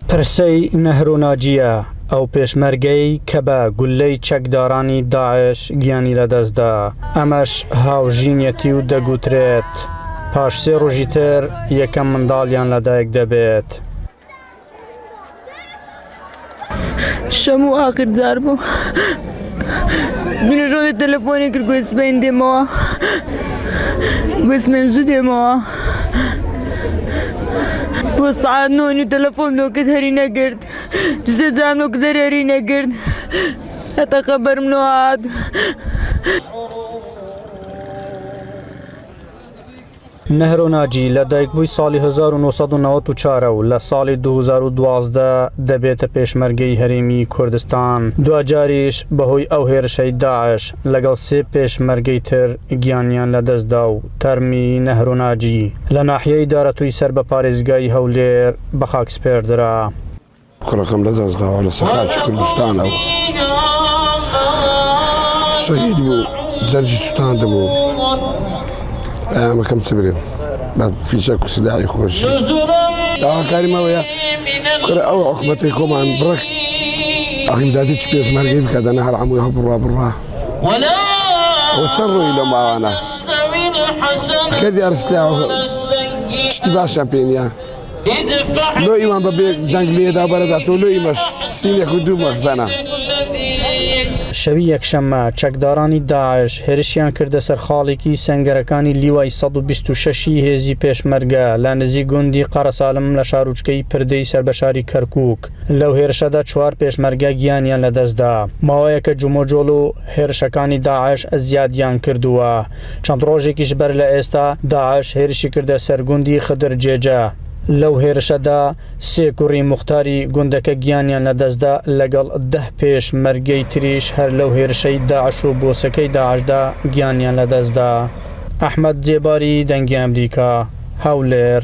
پرسەی نەهرۆ ناجییە، ئەو پێشمەرگەی کە بە گوللەی چەکدارانی داعش گیانی لەدەستدا، ئەمەش هاوژینیەتی و دەگوترێت پاش سێ ڕۆژی تر یەکەم منداڵیان لەدایک دەبێت. شەموو ئاخر جار بوو دوێنێ ژۆ تەلەفۆنی کرد گوێ سبەین دێمەوە گوێ سبەین زوو دێمەوە بۆ سەعات نۆنی تەلەفۆن لۆ کرد هەری نەگرت دوسێ جار لۆ کرد هەری نەگرت هەتا خەبەرم لۆ هات. نەهرۆ ناجی لە دایکبووی ساڵی 1994 و لە ساڵی 2012 دەبێتە پێشمەرگەی هەرێمی کوردستان، دواجاریش بەهۆی ئەو هێرشەی داعش لەگەڵ سێ پێشمەرگەی تر گیانیان لەدەستدا و تەرمی نەهرۆ ناجی لە ناحیەی دارەتووی سەر بە پارێزگای هەولێر بەخاکسپێردرا. کوڕەکەم لە دەست داوە لە سەخاکی کوردستانە و شەهید بوو جەرگی سوتاند بوو پەیامەکەم چ برێم بە فیشەک و سلاحی خۆشی داواکاریم ئەوەیە کورە ئەو حکومەتەی خۆمان بڕک ئەهیمدادی چ پێشمەرگەی بکە دەنا هەر عەمووی هەڵ بڕوا بڕوا ئەوە چەند ڕۆیی لەو ماوانە کە دیارە سلاح شتی باشیان پێ نییە لۆ ئیوان بە بێ دەنگ لێدا بەرەدا تۆ لۆ ئیمەش سینێک و دوو مەخزەنە. شەوی یەکشەممە، چەکدارانی داعش هێرشیان کردە سەر خاڵێکی سەنگەرەکانی لیوای 126 ی هێزی پێشمەرگە لە نزیک گوندی قەرەسالم لە شارۆچکەی پردێی سەر بە شاری کەرکووک. لەو هێرشەدا چوار پێشمەرگە گیانیان لەدەستدا. ماوەیەکە جموجۆڵ و هێرشەکانی داعش زیادیان کردووە. چەند ڕۆژێکیش بەر لە ئێستا داعش هێرشی کردە سەر گوندی خدر جێجە، لەو هێرشەدا سێ کوڕی موختاری گوندەکە گیانیان لەدەستدا لەگەڵ دە پێشمەرگەی تریش هەر لەو هێرشەی داعش و بۆسەکەی داعشدا گیانیان لەدەستدا. ئەحمەد زێباری، دەنگی ئەمریکا، هەولێر.